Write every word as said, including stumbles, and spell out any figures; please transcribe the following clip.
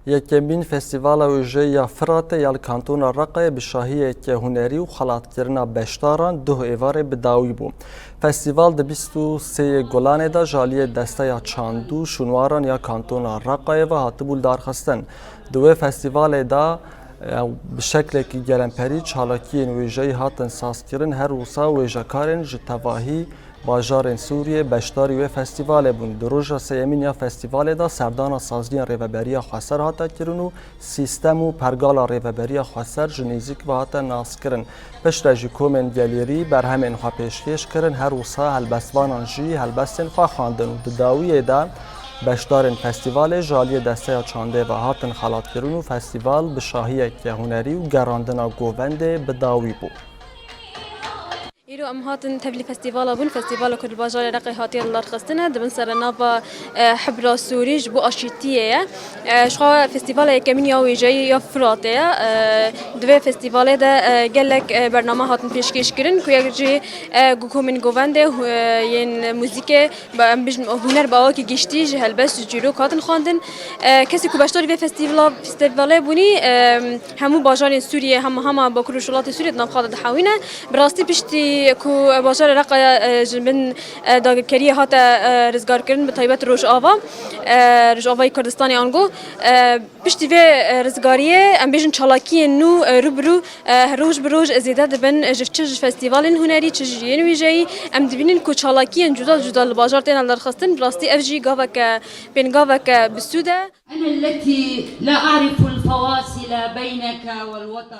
Yekemîn Festîvala Wêjeyî ya Firatê ya li Kantona Reqayê bi şahiyeke hunerî û xelatkirina beşdaran duh êvarê bi dawî bû. Festîval di bîst û sê yê Gulanê de ji aliyê Desteya Çand û Şûnwaran ya Kantona Reqayê ve hatibû lidarxistin. Di wê festîvalê de, e, bi şeklekî gelemperî çalakiyên wêjeyî hatin sazkirin, her wisa wêjekarên ji tevahî bajarên Sûriyê beşdarî wê festîvalê bûn. Di roja sêyemîn ya festîvalê de serdana saziyên Rêveberiya Xweser hate kirin û sîstem û pergala Rêveberiya Xweser ji nêzîk ve hate naskirin. Piştre jî komên gelêrî berhemên xwe pêşkêş kirin, her wisa helbestvanan jî helbestên xwe xwendin û di dawiyê de beşdarên festîvalê ji aliyê Desteya Çandê ve hatin xelatkirin û festîval bi şahiyeke hunerî û gerandina govendê bi dawî bû. Îro em hatin tevlî festîvala bûn. Festîvala ku li bajarê Reqê hatiye lidarxistine, di bin serenava, e, Hibra Sûrî ji bo aşîtiyê ye. E, ji xwe festîvala yekemîn ya wêjeyî ya Firatê ye. E, di vê festîvalê de, e, gelek, e, bername hatin pêşkêş kirin ku yek jî, e, ku komên govendê, e, yên muzîkê, em bijin huner bi awakî giştî ji helbest, ji çîrok hatin xwendin. E, kesê ku beşdarî vê festîvala-, festîvalê bûnî, e, hemû bajarên Sûriyê, hema, hema Bakur û Rojhilatê Sûriyê di nav xwe de dihewîne. Bi rastî piştî ku bajarê Reqaya, e, ji bin, e, dagirkeriyê hate, e, rizgarkirin, bi taybet Rojava, e, Rojavayê Kurdistanê ango, e, piştî vê, e, rizgariyê, em bêjin çalakiyên nû, e, rû bi rû, e, roj bi roj zêde dibin, ji çi ji festîvalên hunerî, çi ji yên wêjeyî. Em dibînin ku çalakiyên cuda cuda li bajar têne lidarxistin. Bi rastî ev jî gaveke, pêngaveke bi sûd e. أنا التي لا أعرف الفواصل بينك والوطن.